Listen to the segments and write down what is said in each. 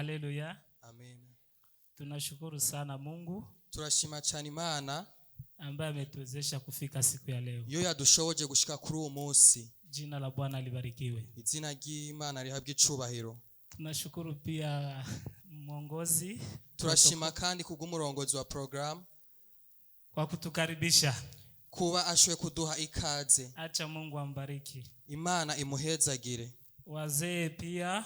Haleluya. Amen. Tunashukuru sana Mungu Turashima cyane Imana ambaye ametuwezesha kufika siku ya leo. iyo yadushoboje gushika kuri uwo munsi. Jina la Bwana libarikiwe. Izina ry'Imana rihabwe icubahiro. Tunashukuru pia mwongozi Turashima kandi kubw'umurongozi wa porogaramu kwa kutukaribisha. Kuba ashoboye kuduha ikaze. Acha Mungu ambariki. Imana imuhezagire. Wazee pia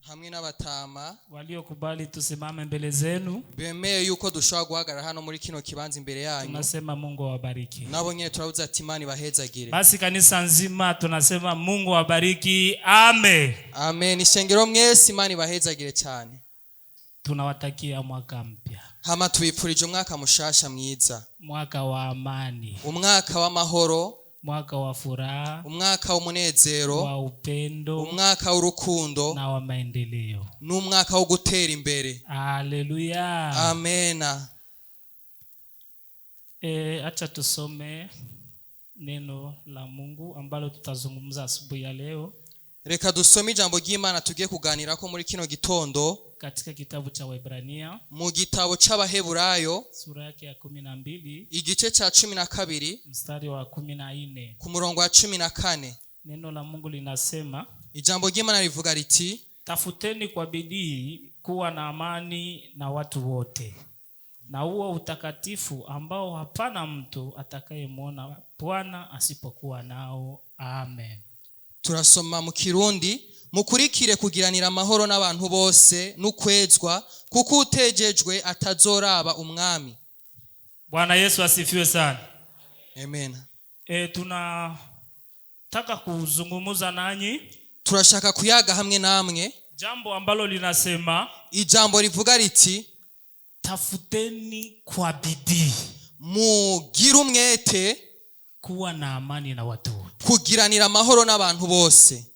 Hamwe n'abatama waliokubali tusimame mbele zenu, bemeye yuko dushobora guhagarara hano muri kino kibanza imbere yanyu, tunasema Mungu awabariki. Nabo nyene turabuze ati Imana ibahezagire. Basi kanisa nzima tunasema Mungu awabariki. Amen. Amen. Ishengero mwese, Imana ibahezagire cyane. Tunawatakia mwaka mpya, Hama tubipfurije umwaka mushasha mwiza, mwaka wa amani, umwaka w'amahoro, mwaka wa furaha, umwaka w'umunezero, wa upendo umwaka w'urukundo na wa maendeleo. N'umwaka wo gutera imbere. Haleluya. Amena. Acha tusome neno la Mungu ambalo tutazungumza asubuhi ya leo Reka dusome ijambo ry'Imana tugiye kuganirako muri kino gitondo katika kitabu cha Waebrania mu gitabo c'Abaheburayo sura yake ya 12 igice ca 12 mstari wa 14. ku murongo wa 14. Neno la Mungu linasema, Ijambo ry'Imana rivuga riti, tafuteni kwa bidii kuwa na amani na watu wote na huo utakatifu ambao hapana mtu atakayemwona Bwana asipokuwa nao. Amen. Turasoma mu Kirundi: mukurikire kugiranira amahoro n'abantu bose n'ukwezwa, kuko utejejwe atazoraba Umwami. Bwana Yesu asifiwe sana. Amen. Tunataka kuzungumza nanyi Turashaka kuyaga hamwe namwe jambo ambalo linasema, ijambo rivuga riti, tafuteni kwa bidii mugire umwete kuwa na amani na watu wote. Kugiranira amahoro n'abantu bose.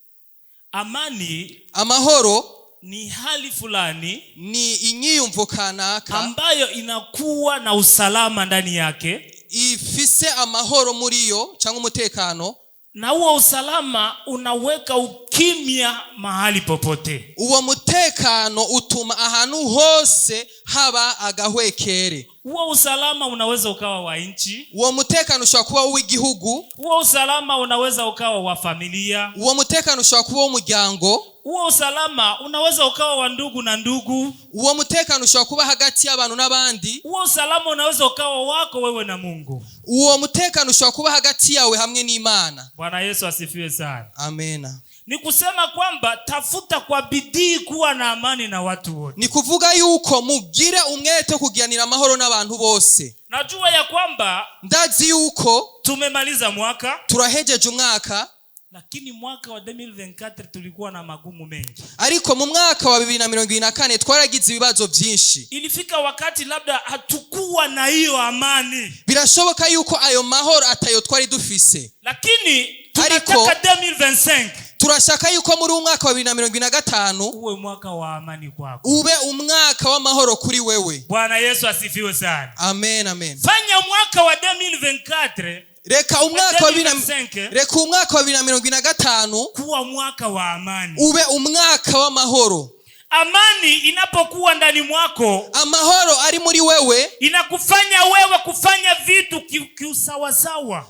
Amani Amahoro ni hali fulani ni inyiyumvo kanaka ambayo inakuwa na usalama ndani yake, ifise amahoro muri yo cyangwa umutekano, na huo usalama unaweka ukimya mahali popote. Uwo mutekano utuma ahantu hose haba agahwekere. Huo usalama unaweza ukawa wa nchi, Uwo mutekano ushobora kuba uw'igihugu, huo usalama unaweza ukawa wa familia, uwo mutekano ushobora kuba uw'umuryango, huo usalama unaweza ukawa wa ndugu na ndugu, uwo mutekano ushobora kuba hagati y'abantu n'abandi, huo usalama unaweza ukawa wako wewe na Mungu. Uwo mutekano ushobora kuba hagati yawe hamwe n'Imana. Bwana Yesu asifiwe sana. Amena. Ni kusema kwamba tafuta kwa bidii kuwa na amani na watu wote. Ni kuvuga yuko mugire umwete wo kugiranira amahoro n'abantu bose. Najua ya kwamba Ndazi yuko tumemaliza mwaka, turahejeje umwaka, lakini mwaka wa 2024 tulikuwa na magumu mengi. Ariko mu mwaka wa 2024 twaragize ibibazo byinshi. Ilifika wakati labda hatukuwa na hiyo amani, Birashoboka yuko ayo mahoro atayo twari dufise, lakini Ariko- tunataka 2025 turashaka yuko muri uwu mwaka wa 2025 uwe mwaka wa amani kwako. Ube umwaka w'amahoro kuri wewe. Bwana Yesu asifiwe sana. Amen, amen. Fanya mwaka wa 2024 Reka umwaka wa bibiri na- 2025 reka umwaka wa 2025 kuwa mwaka wa amani. Ube umwaka w'amahoro. Amani inapokuwa ndani mwako Amahoro ari muri wewe inakufanya wewe kufanya vitu kiusawasawa.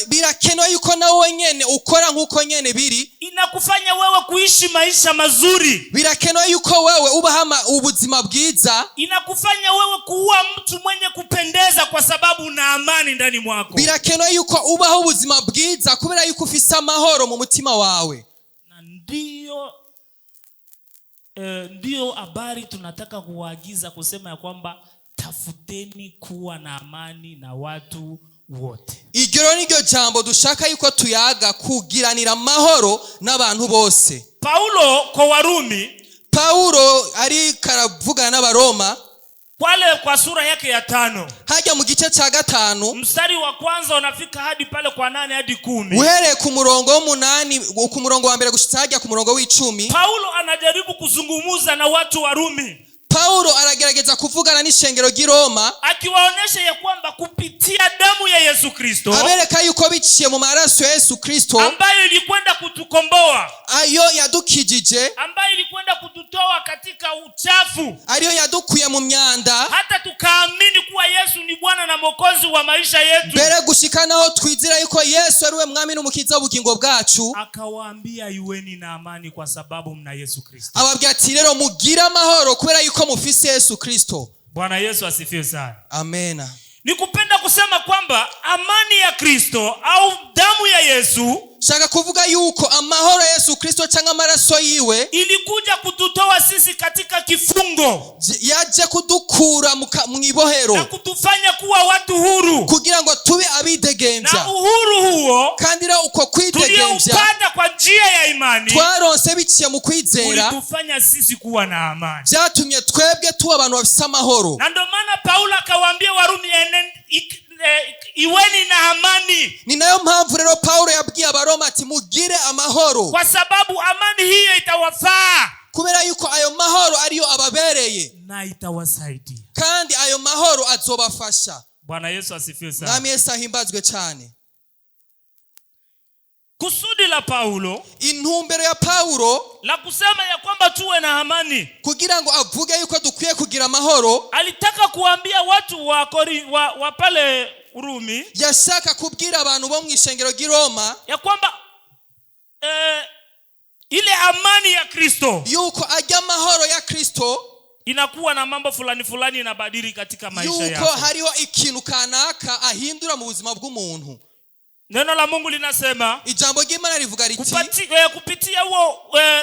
Birakenewe yuko nawe nyene ukora nk'uko nyene biri. Inakufanya wewe kuishi maisha mazuri. Birakenewe yuko wewe ubaho ubuzima bwiza. Inakufanya wewe kuwa mtu mwenye kupendeza kwa sababu una amani ndani mwako. Birakenewe yuko ubaho ubuzima bwiza kubera yuko ufise amahoro mu mutima wawe. Na ndiyo habari tunataka kuwaagiza kusema ya kwamba tafuteni kuwa na amani na watu wote. Iryo rero niryo jambo dushaka yuko tuyaga, kugiranira amahoro n'abantu bose. Paulo kwa Warumi Pawulo ariko aravugana n'Abaroma kwale kwa sura yake ya 5 hajya mu gice cya 5 mstari wa kwanza unafika hadi pale kwa 8 hadi 10. Uhereye ku murongo w'umunani, ku murongo wa mbere gushitsa hajya ku murongo w'10. Paulo anajaribu kuzungumuza na watu wa Rumi. Pawulo aragerageza kuvugana n'ishengero ry'i Roma, akiwaonyesha ya kwamba kupitia damu ya Yesu Kristo abereka yuko biciye mu maraso ya Yesu Kristo, ambayo ilikwenda kutukomboa, ayo yadukijije, ambayo ilikwenda kututoa katika uchafu, ariyo yadukuye mu myanda, hata tukaamini kuwa Yesu ni Bwana na Mwokozi wa maisha yetu. Mbere gushika naho twizira yuko Yesu ari we mwami n'umukiza w'ubugingo bwacu. Akawaambia, iweni na amani kwa sababu mna Yesu Kristo. Ababwira ati rero mugire amahoro kubera yuko mufise Yesu Kristo. Bwana Yesu asifiwe sana. Amena. Ni kupenda kusema kwamba amani ya Kristo au damu ya Yesu Shaka kuvuga yuko amahoro ya Yesu Kristo cyangwa amaraso yiwe ilikuja kututoa sisi katika kifungo yaje kudukura mu ibohero na kutufanya kuwa watu huru, kugira ngo tube abidegemvya. Na uhuru huo Kandi rero uko kwidegemvya tulioupata kwa njia ya imani twaronse biciye mu kwizera ulitufanya sisi kuwa na amani. Byatumye twebwe tuba abantu bafise amahoro. Na ndio maana Paulo akawaambia Warumi, iweni na amani, Ni nayo mpamvu rero Pawulo yabwiye Abaroma ati mugire amahoro, kwa sababu amani hiyo itawafaa kubera yuko ayo mahoro ariyo ababereye na itawasaidia. Kandi ayo mahoro azobafasha. Bwana Yesu asifiwe sana. Mwami Yesu ahimbazwe cyane. Kusudi la Paulo Intumbero ya Pawulo la kusema ya kwamba tuwe na amani, kugira ngo avuge yuko dukwiye kugira amahoro, alitaka kuambia watu wa pale Rumi yashaka kubwira abantu bo mu ishengero ry'i Roma ya kwamba ile amani ya Kristo yuko ajya amahoro ya Kristo inakuwa na mambo fulani fulani inabadili katika maisha yuko yako. Hariho ikintu kanaka ahindura mu buzima bw'umuntu. Neno la Mungu linasema Ijambo ry'Imana rivuga riti kupitia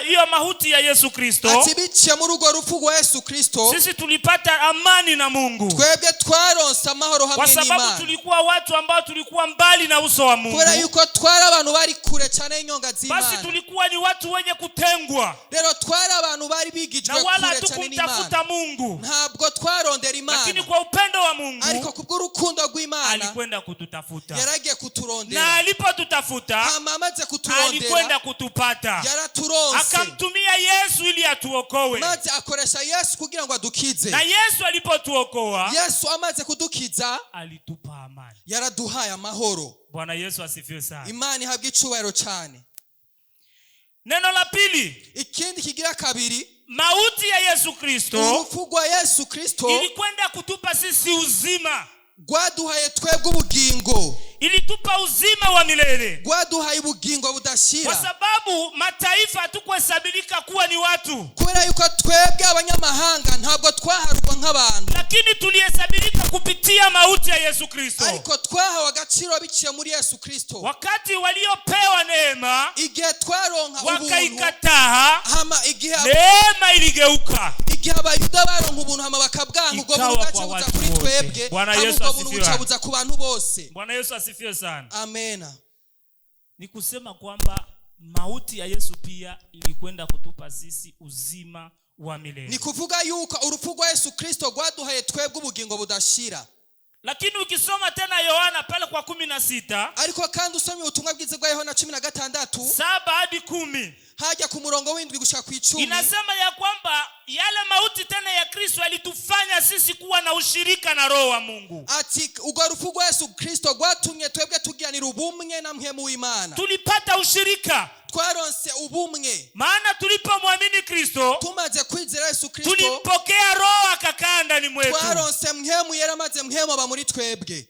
hiyo mauti ya Yesu Kristo ati biciye muri urwo rupfu rwa Yesu Kristo sisi tulipata amani na Mungu, twebwe twaronse amahoro kwa hamwe sababu n'Imana, tulikuwa watu ambao tulikuwa mbali na uso wa Mungu. Kubera yuko twari abantu bari kure cyane y'inyonga Basi z'Imana. tulikuwa ni watu wenye kutengwa Rero twari abantu bari na bigijwe wala kure cyane n'Imana. hatukumtafuta Mungu, Ntabwo twarondera lakini Imana, kwa upendo wa Mungu ariko kubw'urukundo rw'Imana alikwenda kututafuta, yaragiye na kuturondera. alipotutafuta Hama amaze kuturondera alikwenda kutupata, yaraturonse, akamtumia Yesu ili atuokoe. Maze akoresha Yesu kugira ngo adukize. Na Yesu alipotuokoa Yesu amaze kudukiza alitupa amani. Yaraduhaye amahoro. Bwana Yesu asifiwe sana. Imana ihabwe icubahiro cyane. Neno la pili, Ikindi kigira kabiri, mauti ya Yesu Kristo urupfu rwa Yesu Kristo ilikwenda kutupa sisi uzima, rwaduhaye twebwe ubugingo, ilitupa uzima wa milele, rwaduhaye ubugingo budashira, kwa sababu mataifa hatukuhesabika kuwa ni watu, kubera yuko twebwe abanyamahanga ntabwo twaharurwa nk'abantu, lakini tulihesabika kupitia mauti ya Yesu Kristo. Ariko twahawe agaciro biciye muri Yesu Kristo. Wakati waliopewa neema Igihe twaronka ubuntu wakaikataa, hama igihe neema iligeuka igihe Abayuda baronka ubuntu hama bakabwanga, ubwo ikawa buntu bwaca kwa buza watu kuri wote. twebwe, Bwana hama Yesu ubwo buntu asifiwe. buca buza ku bantu bose. Bwana Yesu asifiwe sana. Amena. Ni kusema kwamba mauti ya Yesu pia ilikwenda kutupa sisi uzima wa milele. Ni kuvuga yuko urupfu rwa Yesu Kristo rwaduhaye twebwe ubugingo budashira. Lakini ukisoma tena Yohana pale kwa 16 Ariko kandi usomye ubutumwa bwiza bwa Yohana 16 7 hadi 10, hajya ku murongo w'indwi gushika ku 10, inasema ya kwamba yale mauti tena ya Kristo yalitufanya sisi kuwa na ushirika na Roho wa Mungu. Ati urwo rupfu rwa Yesu Kristo rwatumye twebwe tugiranira ubumwe na mpwemu w'Imana. Tulipata ushirika, Twaronse ubumwe, maana tulipomwamini Kristo tumaze kwizera Yesu Kristo tulimpokea Roho akakaa ndani mwetu. twaronse mpwemu yera maze mpwemu aba muri twebwe.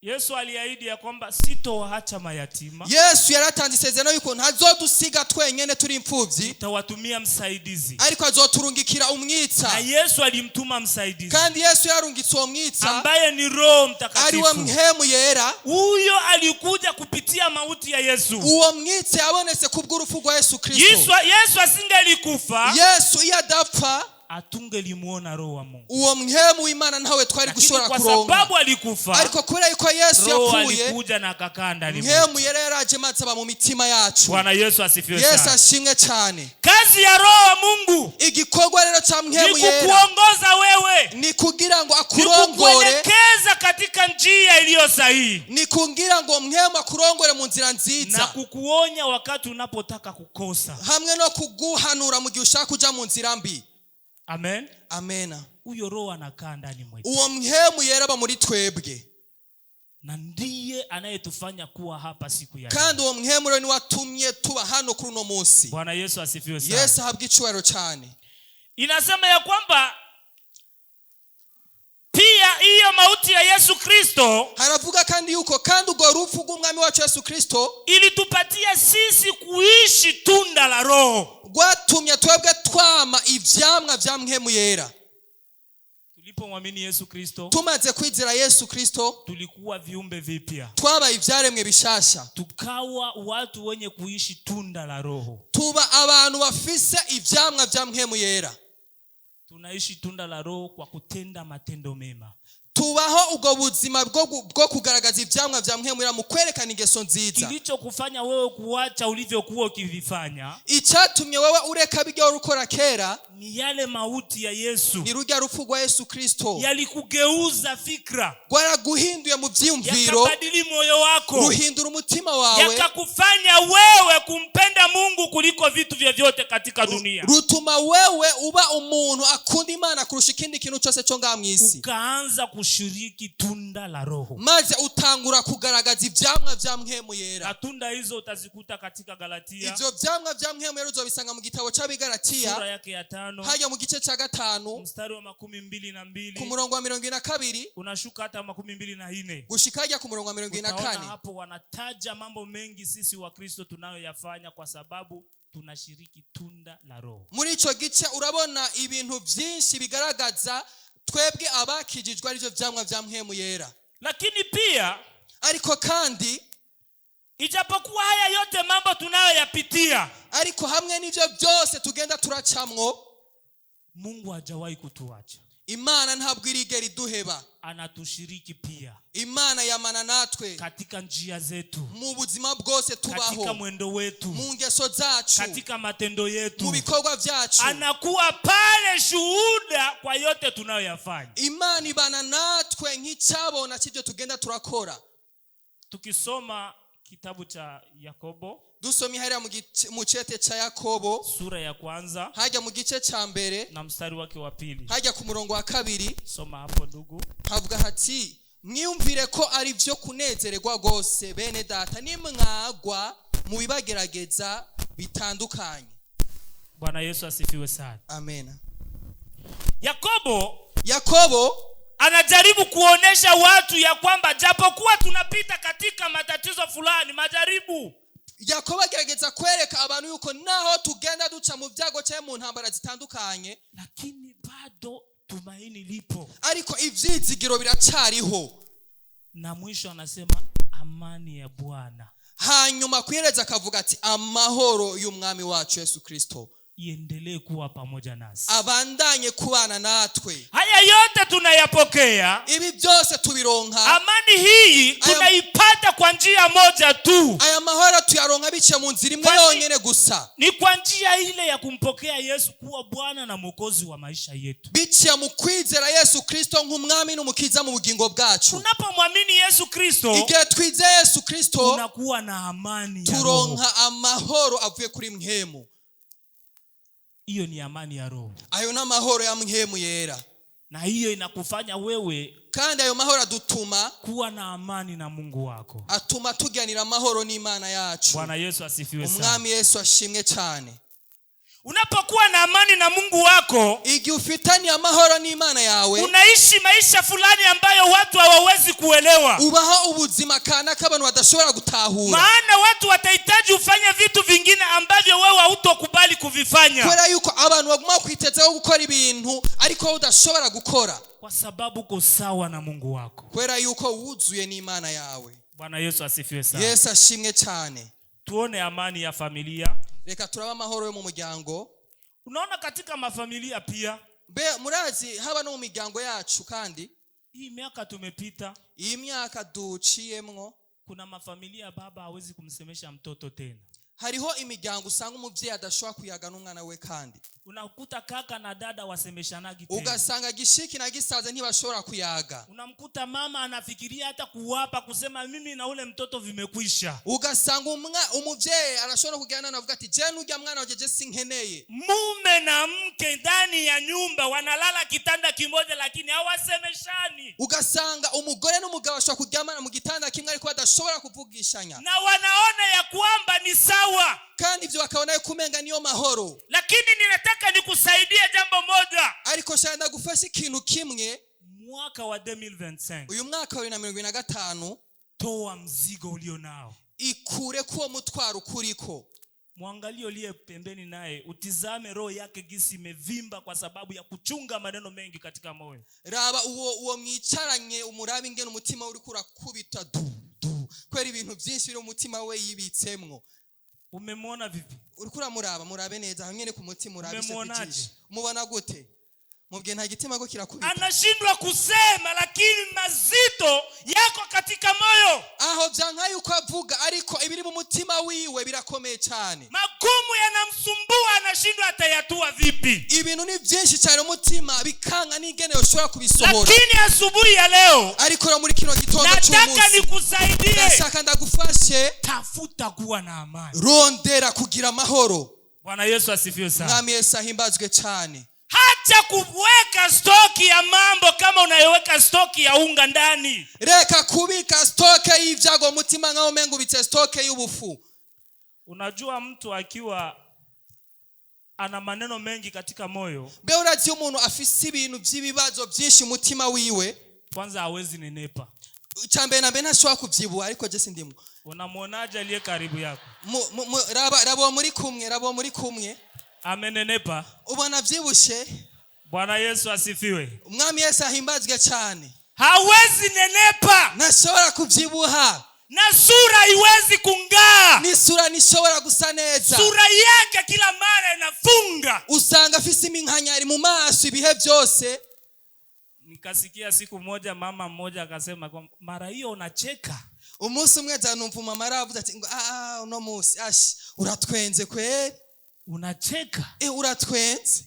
Yesu aliahidi ya kwamba sitowaacha mayatima, Yesu yaratanze isezerano yuko ntazodusiga twenyene turi imfubyi, nitawatumia msaidizi. Ariko azoturungikira umwitsa. Na Yesu alimtuma msaidizi Kandi Yesu yararungitse uwo mwitsa ambaye ni Roho ariwe Mtakatifu. mpwemu yera. Huyo alikuja kupitia mauti ya Yesu. Uwo mwitsa yabonetse kubw'urupfu rwa Yesu Kristo. Yesu asingelikufa, Yesu iyo adapfa hatungelimuona Roho wa Mungu, uwo mpwemu w'Imana ntawe twari lakini gushobora kwa kuronka, sababu alikufa, ariko kubera yuko Yesu Roho yapfuye alikuja na akakaa ndani mwetu. mpwemu yera yaraje maze aba mu mitima yacu. Bwana Yesu asifiwe Yesu sana. ashimwe cyane. Kazi ya Roho wa Mungu Igikorwa rero cya ni mpwemu yera kukuongoza wewe, ni kugira ngo ni akurongore, kukuelekeza katika njia iliyo sahihi ni kugira ngo mpwemu akurongore mu nzira na nziza, kukuonya wakati unapotaka kukosa. Hamwe no kuguhanura mu gihe ushaka kuja mu nzira mbi. Amen. Amena. Huyo Roho anakaa ndani mwetu Uwo mpwemu yera aba muri twebwe, na ndiye anayetufanya kuwa hapa siku ya leo. Kandi uwo mpwemu rero niwe watumye tuba hano kuri uno munsi. Bwana Yesu asifiwe sana. Yesu ahabwe icyubahiro cyane. Inasema ya kwamba pia hiyo mauti ya Yesu Kristo Haravuga kandi yuko kandi urwo rupfu rw'umwami wacu Yesu Kristo ilitupatia sisi kuishi tunda la Roho. Rwatumye twebwe twama ivyamwa vya mpwemu yera. Tulipomwamini Yesu Kristo, Tumaze kwizera Yesu Kristo, tulikuwa viumbe vipya, twabaye ivyaremwe bishasha, tukawa watu wenye kuishi tunda la Roho. Tuba abantu bafise ivyamwa vya mpwemu yera. Tunaishi tunda la Roho kwa kutenda matendo mema. Tubaho ubwo buzima bwo kugaragaza ivyamwa vya mpwemu yera mu kwerekana ingeso nziza. Kilichokufanya wewe kuacha ulivyokuwa ukivifanya Icyatumye wowe ureka bijya wari ukora kera ni yale mauti ya Yesu ni rujya rupfu rwa Yesu Kristo. Yalikugeuza fikra, Rwaraguhinduye mu byiyumviro, yakabadili moyo wako, ruhindura umutima wawe, yakakufanya wewe kumpenda Mungu kuliko vitu vyovyote katika dunia, rutuma wewe uba umuntu akunda Imana kurusha ikindi kintu cyose cyo ngaha mu isi, ukaanza kushiriki tunda la Roho. Maze utangura kugaragaza ivyamwa vya mpwemu yera. Na tunda hizo utazikuta katika Galatia Ivyo vyamwa vya mpwemu yera uzobisanga mu gitabo c'Abigalatiya, sura yake ya 5, hajya mu gice cya 5, mstari wa 22, ku murongo wa 22, unashuka hata 24. Gushika hajya ku murongo wa mirongo ine na Utaona kane. hapo wanataja mambo mengi sisi Wakristo tunayoyafanya kwa sababu tunashiriki tunda la Roho. Muri ico gice urabona ibintu vyinshi bigaragaza twebwe abakijijwe arivyo vyamwa vya mpwemu yera. Lakini pia, Ariko kandi, ijapokuwa haya yote mambo tunayoyapitia, ariko hamwe n'ivyo byose tugenda turacamwo, Mungu hajawahi kutuacha. Imana ntabwo irigera iduheba. Anatushiriki pia Imana yamana natwe katika njia zetu, mu buzima bwose katika tubaho, mwendo wetu, mu ngeso zacu, katika matendo yetu. Mu bikorwa byacu. Anakuwa pale shuhuda kwa yote tunayoyafanya. Imana ibana natwe nk'icyabona cy'ibyo tugenda turakora. Tukisoma kitabu cha Yakobo Dusomye hariya mu cete cya Yakobo, sura ya kwanza hajya mu gice cya mbere, na mstari wake wa pili. Hajya ku murongo wa kabiri. Soma hapo, ndugu. Havuga hati: mwiyumvire ko ari byo kunezererwa rwose, bene data, nimwagwa mu bibagerageza bitandukanye. Bwana Yesu asifiwe sana. Amen. Yakobo Yakobo anajaribu kuonesha watu ya kwamba japokuwa tunapita katika matatizo fulani, majaribu, Yakobo agerageza kwereka abantu yuko naho tugenda duca mu byago cyangwa mu ntambara zitandukanye, lakini bado tumaini lipo. Ariko ibyizigiro biracyariho. Na mwisho anasema amani ya Bwana Hanyuma kwihereza akavuga ati amahoro y'umwami wacu Yesu Kristo iendelee kuwa pamoja nasi. Abandanye kubana natwe. Haya yote tunayapokea. Ibi byose tubironka. Amani hii tunaipata kwa njia moja tu. Aya mahoro tuyaronka biciye mu nzira imwe yonyine gusa. Ni kwa njia ile ya kumpokea Yesu kuwa Bwana na Mwokozi wa maisha yetu. Biciye mu kwizera Yesu Kristo nk'umwami n'umukiza mu bugingo bwacu. Unapomwamini Yesu Kristo, Igihe twizeye Yesu Kristo, unakuwa na amani ya Roho. Turonka amahoro avuye kuri mpwemu. Hiyo ni amani ya Roho. Ayo ni amahoro ya mpwemu yera. Na hiyo inakufanya wewe Kandi ayo mahoro adutuma kuwa na amani na Mungu wako. Atuma tuganira amahoro n'Imana yacu. Bwana Yesu asifiwe sana. Umwami Yesu ashimwe cyane. Unapokuwa na amani na Mungu wako, Igihe ufitaniye amahoro n'Imana yawe, unaishi maisha fulani ambayo watu hawawezi kuelewa. Ubaho ubuzima kanaka abantu badashobora gutahura. Maana watu watahitaji ufanye vitu vingine ambavyo wewe hautokubali kuvifanya. Kubera yuko abantu baguma kwitezaho gukora ibintu ariko wowe udashobora gukora. Kwa sababu uko sawa na Mungu wako. Kubera yuko wuzuye n'Imana yawe. Bwana Yesu asifiwe sana. Yesu ashimwe cyane. Tuone amani ya familia. Reka turabe amahoro yo mu muryango. Unaona katika mafamilia pia, Mbe murazi haba no mu miryango yacu kandi, hii miaka tumepita, iyi myaka duciyemwo, kuna mafamilia baba hawezi kumsemesha mtoto tena. Hariho imiryango usanga umubyeyi adashobora kuyaga n'umwana we kandi. Unakuta kaka na dada wasemeshanagi tena. Ugasanga gishiki na gisaza ntibashobora kuyaga. Unamkuta mama anafikiria hata kuwapa kusema mimi na ule mtoto vimekwisha. Ugasanga umuvyeyi arashobora kugenda navuga ati je nurya mwana wanje je sinkeneye. Mume na mke ndani ya nyumba wanalala kitanda kimoja, lakini hawasemeshani. Ugasanga umugore n'umugabo bashobora kuryamana mu gitanda kimwe ariko badashobora kuvugishanya. Na wanaona ya kwamba ni sawa. Kandi ivyo bakabona yuko umenga niyo mahoro. Lakini ninataka nikusaidie jambo moja. Ariko nshaka ndagufasha ikintu kimwe. Mwaka wa 2025, uyu mwaka wa 2025, toa mzigo ulio nao. Ikure kuwo mutwaro ukuriko. Mwangalie uliye pembeni naye, utizame roho yake gisi imevimba kwa sababu ya kuchunga maneno mengi katika moyo. Raba uwo mwicaranye umurabe ingene umutima uriko urakubita du du kubera ibintu byinshi biri mu mutima we yibitsemwo. Umemwona vipi? Uriko uramuraba, murabe neza hamwe ku mutima urabe. Umemwonaje? Ijisho mubona gute? Mubwiye nta gitima ko kirakubita. Anashindwa kusema, lakini mazito yako katika moyo. Aho byanka yuko avuga ariko ibiri mu mutima wiwe birakomeye cyane. Magumu yanamsumbua, anashindwa atayatua vipi. Ibintu ni byinshi cyane umutima bikanga n'ingene ushobora kubisohora. Lakini asubuhi ya leo, ariko rero muri kino gitondo nataka cy'umunsi, nikusaidie. Ndashaka ndagufashe. Tafuta kuwa na amani. Rondera kugira amahoro. Bwana Yesu asifiwe sana. Mwami Yesu ahimbazwe cyane. Hacha kuweka stoki ya mambo kama unayoweka stoki ya unga ndani. Reka kubika stock y'ibyago mu mutima nkaho umenga ubitse stock y'ubufu. Unajua mtu akiwa ana maneno mengi katika moyo, mbe urazi iyo umuntu afise ibintu by'ibibazo byinshi mu mutima wiwe, kwanza hawezi nenepa. Icya mbere na mbere ntashobora kubyibuha ariko je sindimo. Unamwonaje aliye karibu yako? Raba uwo muri kumwe, raba uwo muri kumwe. Amenenepa? Ubona byibushe? Bwana Yesu asifiwe. Umwami Yesu ahimbazwe cyane. Hawezi nenepa. Ntashobora kubyibuha. Na sura haiwezi kung'aa. N'isura ntishobora gusa neza. Sura yake kila mara inafunga. Usanga afise iminkanyari mu maso ibihe byose. Nikasikia siku moja mama mmoja akasema kwamba mara hiyo unacheka. Umunsi umwe nza numva mama aravuze ati ngo ah uno munsi ashi uratwenze kweri. Unacheka. Eh, uratwenze.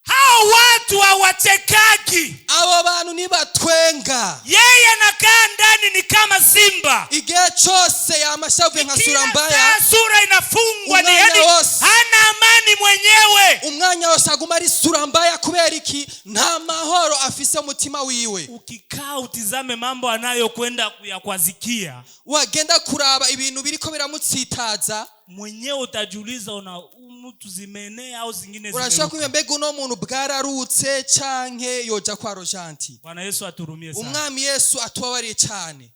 Hao watu hawachekaki. Abo bantu ntibatwenga. Yeye anakaa ndani ni kama simba. Igihe cyose yamashavuye nka sura Kila mbaya. saa sura inafungwa, ni Umwanya yani wose. hana amani mwenyewe. Umwanya wose aguma ari sura mbaya kubera iki? Nta mahoro afise umutima wiwe. Ukikaa utizame mambo anayokwenda kuyakwazikia, wagenda kuraba ibintu biriko biramutsitaza, mwenyewe utajiuliza una mtu zimenea au zingine urashobora zimeruka. kumenya mbega uno muntu bwararutse canke yoja kwa rojanti. Bwana Yesu aturumie sana. Umwami Yesu atubabariye cyane.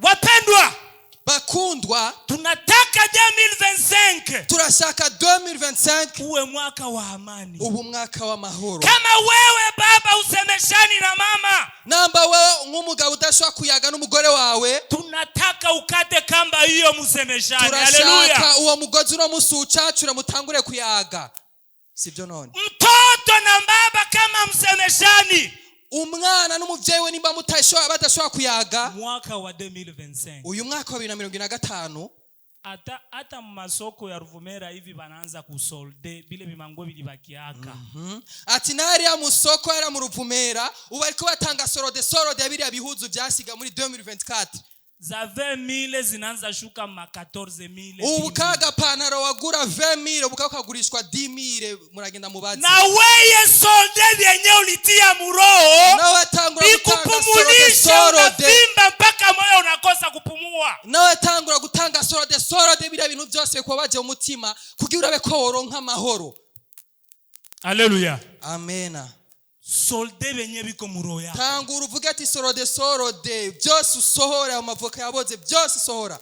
Wapendwa, bakundwa, tunataka 2025 turashaka 2025 uwe mwaka wa amani. Ubu mwaka w'amahoro. Kama wewe baba usemeshani na mama, namba wewe nk'umugabo udashobora kuyaga n'umugore wawe, tunataka ukate kamba hiyo musemeshani. turashaka Haleluya. Uwo mugozi uno musi uwucacure mutangure kuyaga, sibyo none? Mtoto na baba kama msemeshani, umwana n'umuvyeyi we nimba mutashobora badashobora kuyaga, mwaka wa 2025, uyu mwaka wa 2025, hata masoko ya Ruvumera hivi banaanza kusolde bile bimango bilibakiaka. Ati nariya mu soko hariya mu Ruvumera ubu bariko batanga solde, solde ya biriya bihuzu vyasiga muri 2024. Za 20,000 zinaanza shuka ma 14,000. Ubu ka gapantaro wagura 20,000 ubu kakagurishwa 10,000, muragenda mubazi. Na weye solde vyenye ulitia muroho nawe atangura gutanga solde, vikupumulisha, solde. Unavimba mpaka moyo unakosa kupumua. Nawe atangura gutanga solde, solde, biriya bintu byose bikubabaje umutima kugira urabe ko woronka amahoro. Haleluya. Amena. Solde vyenye viko muroho yako. Tangura uvuge ati solde, solde byose usohora, ayo mavoka yaboze byose usohora.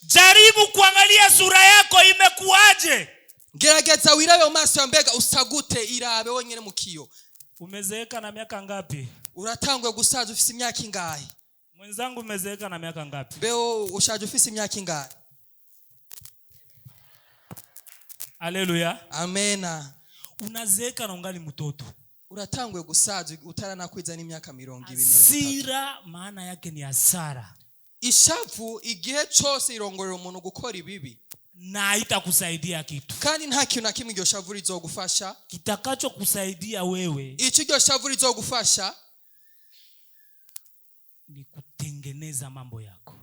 Jaribu kuangalia sura yako imekuwaje. Gerageza wirabe mu maso ya mbega usa gute, irabe wonyine mu kiyo. Umezeeka na miaka ngapi? Uratanguye gusaza ufise imyaka ingahe? Mwenzangu, umezeeka na miaka ngapi? Mbeho ushaje ufise imyaka ingahe? Haleluya. Amena. Unazeeka na ungali mtoto. Uratanguye gusaza utaranakwiza n'imyaka 20, 30. Hasira maana yake ni hasara. Ishavu igihe cyose irongorera umuntu gukora ibibi. Na haitakusaidia kitu. Kandi nta kintu na kimwe iryo shavu rizogufasha. Kitakachokusaidia wewe Icyo iryo shavu rizogufasha ni kutengeneza mambo yako.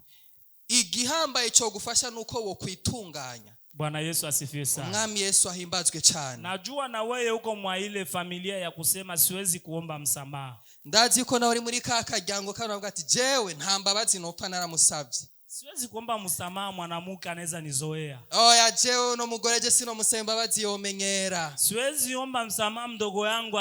Igihambaye cyogufasha ni uko wokwitunganya. Bwana Yesu asifiwe sana. Umwami Yesu ahimbazwe cyane. Najua na wewe uko mwa ile familia ya kusema siwezi kuomba msamaha. Ndazi ko nawe uri muri ka karyango kano bavuga ati jewe nta mbabazi nopfa naramusabye. Siwezi kuomba msamaha, mwanamke anaweza nizoea. Oya, jewe uno mugore je sinomusaba imbabazi yomenyera. Siwezi omba msamaha mdogo yangu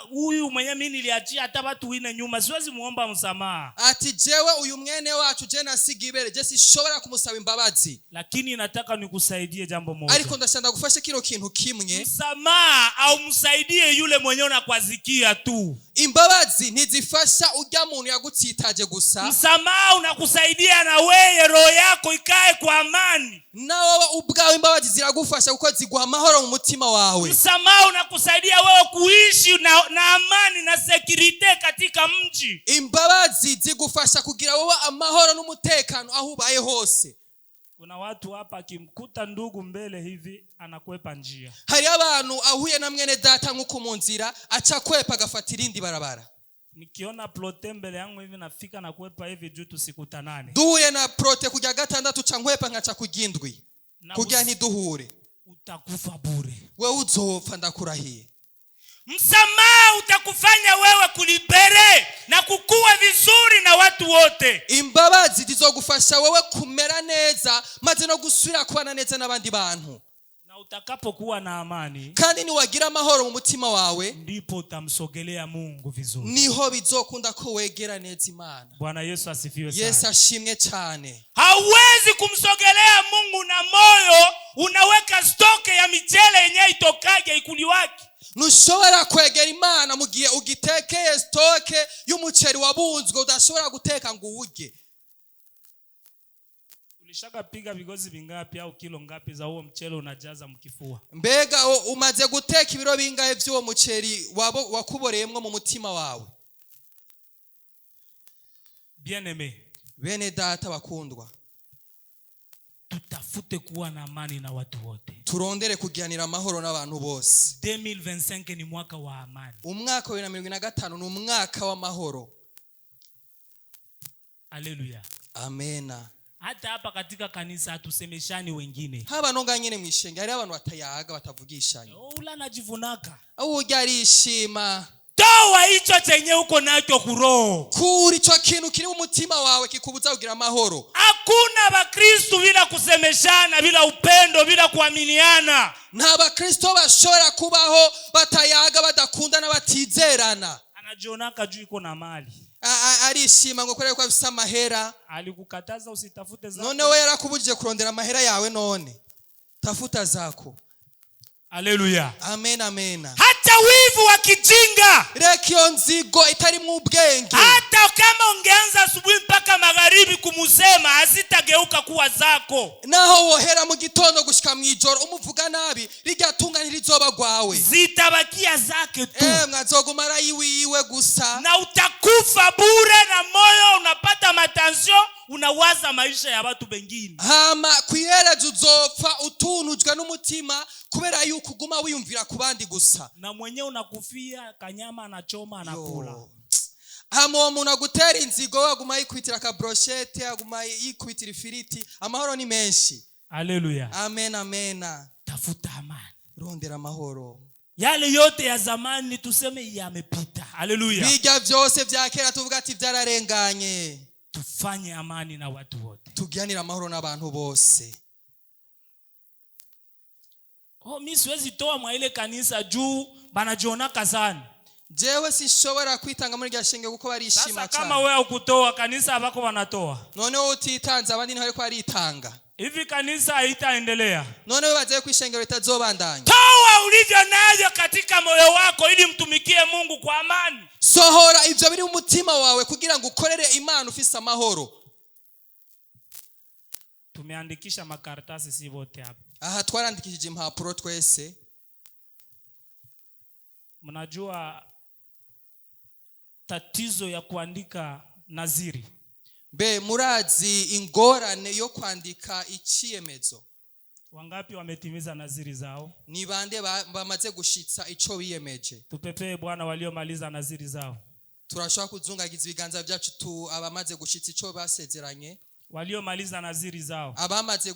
huyu mwenye mimi niliachia hata watu wine nyuma, siwezi muomba msamaha. Ati jewe uyu mwene wacu je nasiga ibere je sishobora kumusaba imbabazi. Lakini nataka nikusaidie jambo moja. Ariko ndashaka ndagufashe kino kintu kimwe. Msamaha au msaidie yule mwenye unakwazikia tu. Imbabazi ntizifasha ujya muntu yagutsitaje gusa. Msamaha unakusaidia na wewe roho yako ikae kwa amani. Nawe ubwawe imbabazi ziragufasha kuko ziguha amahoro mu mutima wawe. Msamaha unakusaidia wewe kuishi na amani na sécurité katika mji. Imbabazi zigufasha kugira wowe amahoro n'umutekano aho ubaye hose. Kuna watu hapa akimkuta ndugu mbele hivi anakwepa njia. Hariho abantu ahuye na mwene data nk'uko mu nzira aca kwepa agafata irindi barabara. Nikiona Protais mbele yangu hivi nafika na kwepa hivi juu tusikutanane. Duhuye na Protais kujya gatandatu ca nkwepa nkaca kujya indwi Na kugira ntiduhure. Utakufa bure. Wewe uzopfa ndakurahiye. Msamaha utakufanya wewe kulibérer na kukua vizuri na watu wote. Imbabazi zizogufasha wewe kumera neza maze no gusubira kubana neza n'abandi bantu. Na utakapokuwa na amani, Kandi niwagira amahoro mu mutima wawe, ndipo utamsogelea Mungu vizuri. Niho bizokunda ko wegera neza Imana. Bwana Yesu asifiwe Yesu sana. ashimwe cyane. Hauwezi kumsogelea Mungu na moyo unaweka stock ya michele yenye itokaje ikuliwaki. Ntushobora kwegera Imana mu gihe ugitekeye stock y'umuceri wabunzwe udashobora guteka ngo uwurye. Ulishakapiga vigozi vingapi au kilo ngapi za huo mchele unajaza mkifua? Mbega umaze guteka ibiro bingahe by'uwo muceri wakuboreyemwo mu mutima wawe? Bien-aimé, Bene data bakundwa, tutafute kuwa na amani na watu wote. Turondere kugiranira amahoro n'abantu bose. 2025 ni mwaka wa amani. Umwaka wa 2025 ni umwaka w'amahoro. Haleluya. Amena. Hata hapa katika kanisa hatusemeshani wengine. Haba no ngaha nyene mw'ishengero hariho abantu batayaga batavugishanya. Ula anajivunaka. Urya arishima. Toa hicho chenye uko nacho kuroho. Kura ico kintu kiri mu mutima wawe kikubuza kugira amahoro. Hakuna Bakristu bila kusemeshana, bila upendo, bila kuaminiana. Nta bakristo bashobora kubaho batayaga badakundana batizerana. Anajionaka juu iko na mali. Arishima ngo kubera ko afise amahera. Alikukataza usitafute zako. None we yarakubujije kurondera amahera yawe? None tafuta zako. Haleluya. Amen, amen. Hata wivu wa kijinga. Reka iyo nzigo itarimwo ubwenge. Hata kama ungeanza asubuhi mpaka magharibi kumusema, hazitageuka kuwa zako. Naho wohera mu gitondo gushika mw'ijoro umuvuga nabi rirya tunga ntirizoba rwawe. Zitabakia zake tu. Emwe azoguma arayiwiwe gusa. Na utakufa bure na moyo unapata matension, unawaza maisha ya watu wengine. Hama kwiherezo uzopfa utunujwe n'umutima kubera yuko uguma wiyumvira ku bandi gusa. Na mwenyewe unakufia kanyama anachoma anakula. Yo. Hama uwo muntu agutera inzigo we aguma yikwitira akabrochette aguma yikwitira ifiriti amahoro ni menshi. Haleluya. Amen, amena. Tafuta amani. Rondera amahoro. Yale yote ya zamani tuseme yamepita. Haleluya. Bijya byose vya kera tuvuga ati byararenganye. Tufanye amani na watu wote. Tugiranire amahoro n'abantu bose. Oh, mi siwezi toa mwa ile kanisa juu banajionaka sana. Jewe sinshobora kwitanga muri rya shengero kuko barishima Sasa kama cyane. wewe ukutoa kanisa bako wanatoa. None wowe utitanze abandi ntibariko baritanga. Hivi kanisa haitaendelea. None wibaze ko ishengero ritazobandanya? Toa ulivyo navyo katika moyo wako ili mtumikie Mungu kwa amani. Sohora ivyo biri mu mutima wawe kugira ngo ukorere Imana ufise amahoro. Tumeandikisha makaratasi si wote hapa. Aha twarandikishije impapuro twese. Mnajua tatizo ya kuandika naziri? Mbe murazi ingorane yo kwandika iciyemezo Wangapi wametimiza naziri zao? Ni bande bamaze gushitsa ico biyemeje? Tupepee Bwana waliomaliza naziri zao. Turashobora kuzungagiza ibiganza byacu tu abamaze gushitsa ico basezeranye. Waliomaliza naziri zao. Abamaze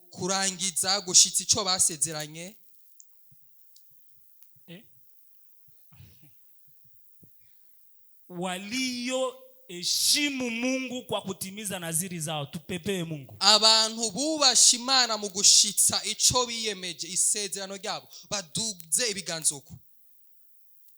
kurangiza gushitsa ico basezeranye. Eh? Walioheshimu Mungu kwa kutimiza naziri zao, tupepee Mungu. Abantu bubasha Imana mu gushitsa ico biyemeje, isezerano ryabo, baduze ibiganza uko.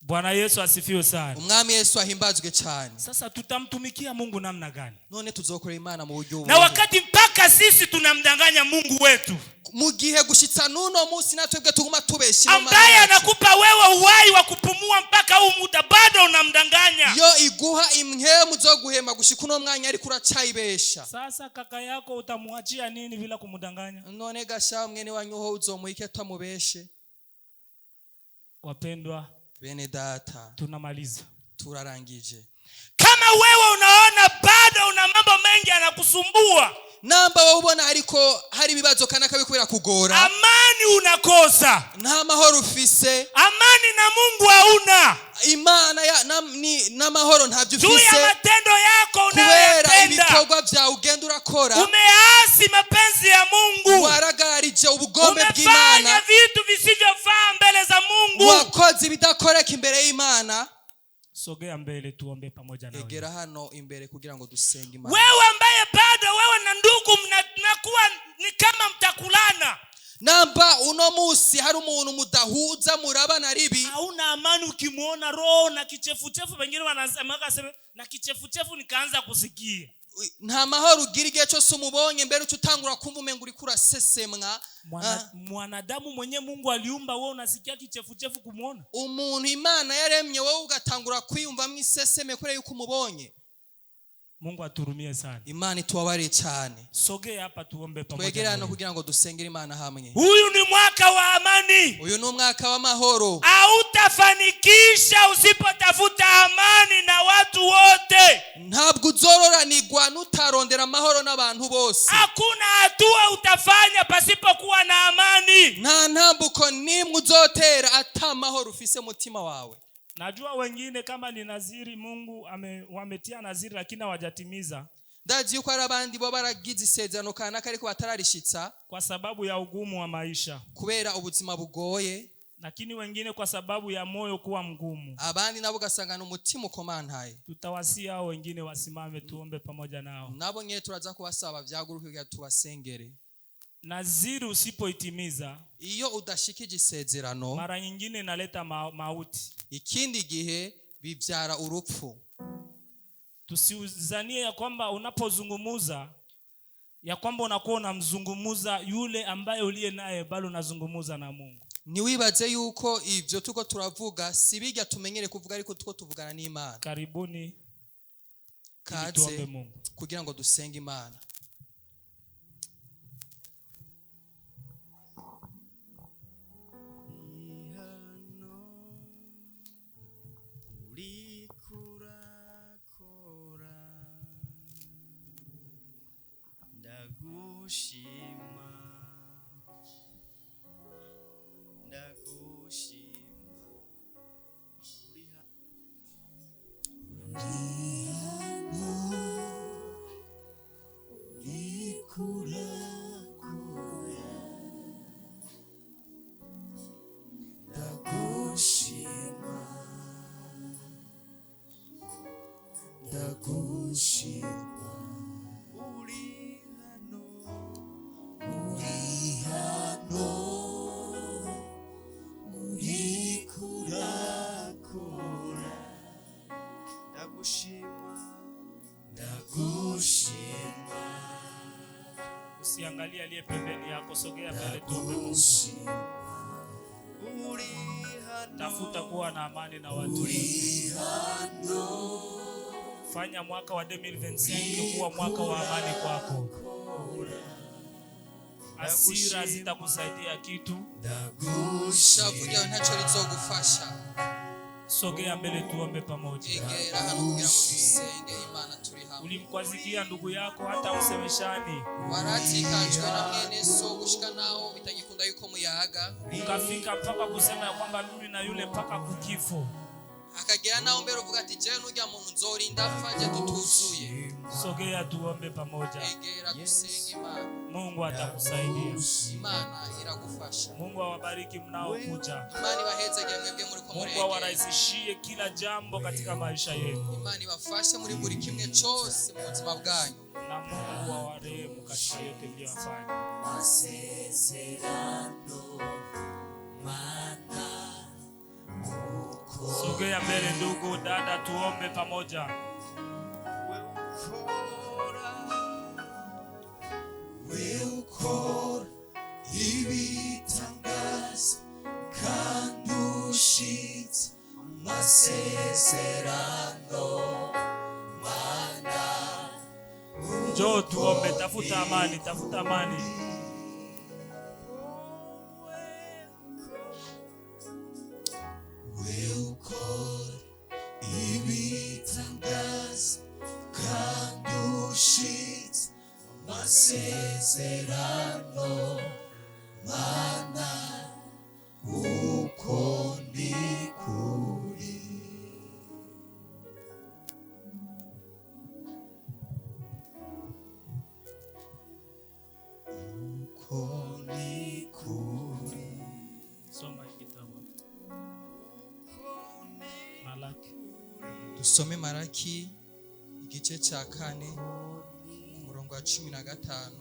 Bwana Yesu asifiwe sana. Umwami Yesu ahimbazwe cyane. Sasa tutamtumikia Mungu namna gani? None tuzokorera Imana mu buryo Na buhe? wakati mpaka sisi tunamdanganya Mungu wetu, Mu gihe gushitsa n'uno munsi natwebwe tuguma tubesha Imana ambaye yacu. anakupa wewe uhai wa kupumua mpaka huu muda, bado unamdanganya. Yo iguha impwemu zo guhema gushika uno mwanya, ariko uracayibesha. Sasa kaka yako utamwachia nini bila kumdanganya? None gasha mwene wanyu ho uzomuha iki atamubeshe? Wapendwa, Bene data, tunamaliza. Turarangije. Kama wewe unaona bado una mambo mengi yanakusumbua, Namba wowe ubona ariko hari ibibazo kanaka biriko birakugora, amani unakosa, nta mahoro ufise, amani na Mungu hauna, Imana ya, na, ni, n'amahoro ntabyo juu ya ufise, matendo yako kubera unayoyatenda, ibikorwa byawe ugenda urakora, umeasi mapenzi ya Mungu, waragarije ubugombe umefanya bw'Imana, vitu visivyofaa mbele za Mungu. Wakoze ibidakoreka imbere y'Imana. Sogea mbele tuombe pamoja nawe. Egera hano imbere kugira ngo dusenge Imana. Wewe ambaye bado wewe na ndugu mnakuwa ni kama mtakulana, Namba uno munsi hari umuntu mudahuza, murabana ribi, hauna amani ukimwona, roho na kichefuchefu, wengine wanasemaga sema na kichefuchefu nikaanza kusikia. Nta mahoro ugira igihe cyose umubonye, mbere uca utangura kumva umenga uriko urasesemwa. Ah. Mwanadamu mwenye Mungu aliumba, wewe unasikia kichefuchefu kumwona? Umuntu Imana yaremye, wowe ugatangura kwiyumvamo iseseme kubera yuko umubonye. Mungu aturumie sana. Imana itubabarire cyane. Sogea hapa tuombe pamoja Twegere na hano wewe. kugira ngo dusengere Imana hamwe. Huyu ni mwaka wa amani. Uyu ni umwaka w'amahoro. Hautafanikisha usipotafuta amani na watu wote. Ntabwo uzororanirwa nutarondera amahoro n'abantu bose. Hakuna hatua utafanya pasipokuwa na amani. Nta ntambuko n'imwe uzotera ata mahoro ufise mutima wawe. Najua wengine kama ni naziri Mungu wametia naziri lakini hawajatimiza Ndazi yuko hari abandi bo baragize isezerano kanaka ariko batararishitsa, kwa sababu ya ugumu wa maisha, kubera ubuzima bugoye, lakini wengine kwa sababu ya moyo kuwa mgumu. Abandi nabo ugasanga ni umutima ukomantaye. Tutawasia hao wengine wasimame tuombe pamoja nao. Nabo nyine turaza kubasaba byaguruke kugira tubasengere. Naziri usipoitimiza, Iyo udashikije isezerano, mara nyingine inaleta mauti. Ikindi gihe bibyara urupfu. Tusiuzanie ya kwamba unapozungumuza ya kwamba unakuwa unamzungumuza yule ambaye uliye naye, bali unazungumuza na Mungu. Ntiwibaze yuko ibyo tuko turavuga si bijya tumenyere kuvuga, ariko tuko tuvugana n'Imana. Karibuni ili Kaze tuombe Mungu. Kugira ngo dusenge Imana. Hano uriko urakora, ndagushima, ndagushima, uri hano uriko urakora, ndagushima, ndagushima, uri hano, uri hano uriko urakora, ndagushima, ndagushima. Usiangalie aliye pembeni yako, sogea mbele tuombe Mungu. Uri hano, Tafuta kuwa na amani na watu wote. Fanya mwaka wa 2025 kuwa mwaka wa amani kwako. Hasira zitakusaidia kitu. Ishavu ryawe ntacyo rizogufasha. Sogea mbele tuombe pamoja. Egera hano kugira ngo dusenge Imana turi hamwe. Ulimkwazikia ndugu yako hata usemeshani. Waratikajwe na mwene so gushika naho. yuko muyaga, Ukafika mpaka kusema ya kwamba mimi na yule mpaka kukifo. Akagera naho mbere uvuga ati jewe n'urya muntu nzorinda apfa je tutuzuye. Sogea tuombe pamoja. Egera dusenge Imana. Mungu atakusaidia. Imana iragufasha. Mungu awabariki mnaokuja. Imana ibahezagire mwebwe muriko Mungu muregera. awarahisishie kila jambo katika maisha yenu, Imana ibafashe muri buri kimwe cose mu buzima bwanyu. Na Mungu awarehemu katika yote mliyofanya. Masezerano mana. Sogea mbele ndugu, dada, tuombe pamoja. We ukora ibitangaza kandi ushitse amasezerano mana. Njoo tuombe, tafuta amani, tafuta amani. We ukora ibitangaza kandi ushitse amasezerano mana uko ni kuri. Uko ni kuri. Soma hii kitabu. Malaki. Dusome Maraki igice cya 4 ku murongo wa 15.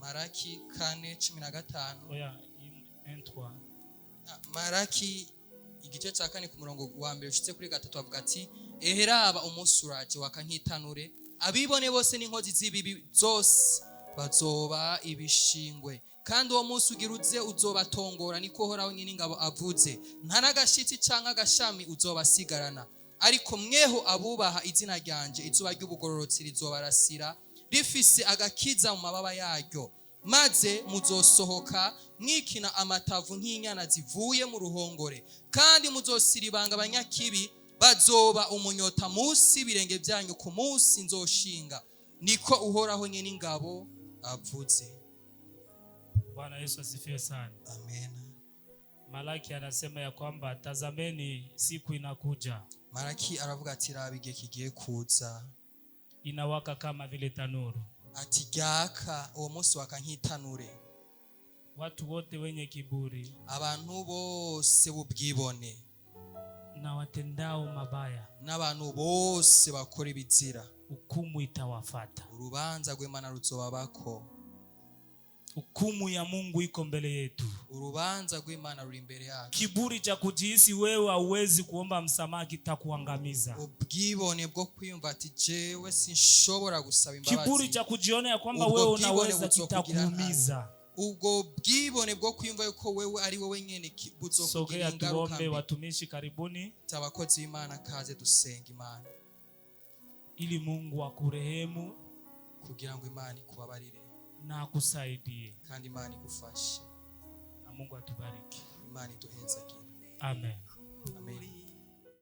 Maraki 4:15. Oya, 1:3. Ah, Maraki igice cya 4 ku murongo wa 1 ushitse kuri 3 avuga ati: eheraba umunsi uraje waka nk'itanure, abibone bose n'inkozi z'ibibi zose bazoba ibishingwe, kandi uwo munsi ugira uze uzobatongora, niko Uhoraho Nyeningabo avuze, nta n'agashitsi canke agashami uzobasigarana. Ariko mweho abubaha izina ryanje, izuba ry'ubugororotsi rizobarasira rifise agakiza mu mababa yaryo, maze muzosohoka mwikina amatavu nk'inyana zivuye mu ruhongore, kandi muzosiribanga abanyakibi, bazoba umunyota munsi y'ibirenge byanyu ku munsi nzoshinga, niko Uhoraho Nyeningabo avuze. Bwana Yesu asifiwe sana. Amen. Malaki anasema ya kwamba tazameni, siku inakuja, Maraki aravuga ati raba igihe kigiye kuza, inawaka kama vile tanuru. Ati ryaka uwo munsi waka nk'itanure. Watu wote wenye kiburi Abantu bose b'ubwibone na watendao mabaya, n'abantu bose bakora ibizira, hukumu itawafata. Urubanza rw'Imana ruzobabako. Hukumu ya Mungu iko mbele yetu. Urubanza rw'Imana ruri imbere yacu. Kiburi cha kujihisi wewe hauwezi kuomba msamaha kitakuangamiza. Ubwibone bwo kwiyumva ati jewe sinshobora gusaba Kiburi imbabazi, cha kujiona ya kwamba Ubwo wewe bwibone unaweza buzokugira kitakuumiza. Ubwo bwibone bwo kwiyumva yuko wewe ari wowe nyene buzokugira Sogea ingaruka tuombe, mbi. watumishi, karibuni, Abakozi b'Imana kaze dusenga Imana, ili Mungu akurehemu kugira ngo Imana ikubabarire na akusaidie, kandi Imana igufashe. Na Mungu atubariki. Imana iduhezagire. Amen. Amen.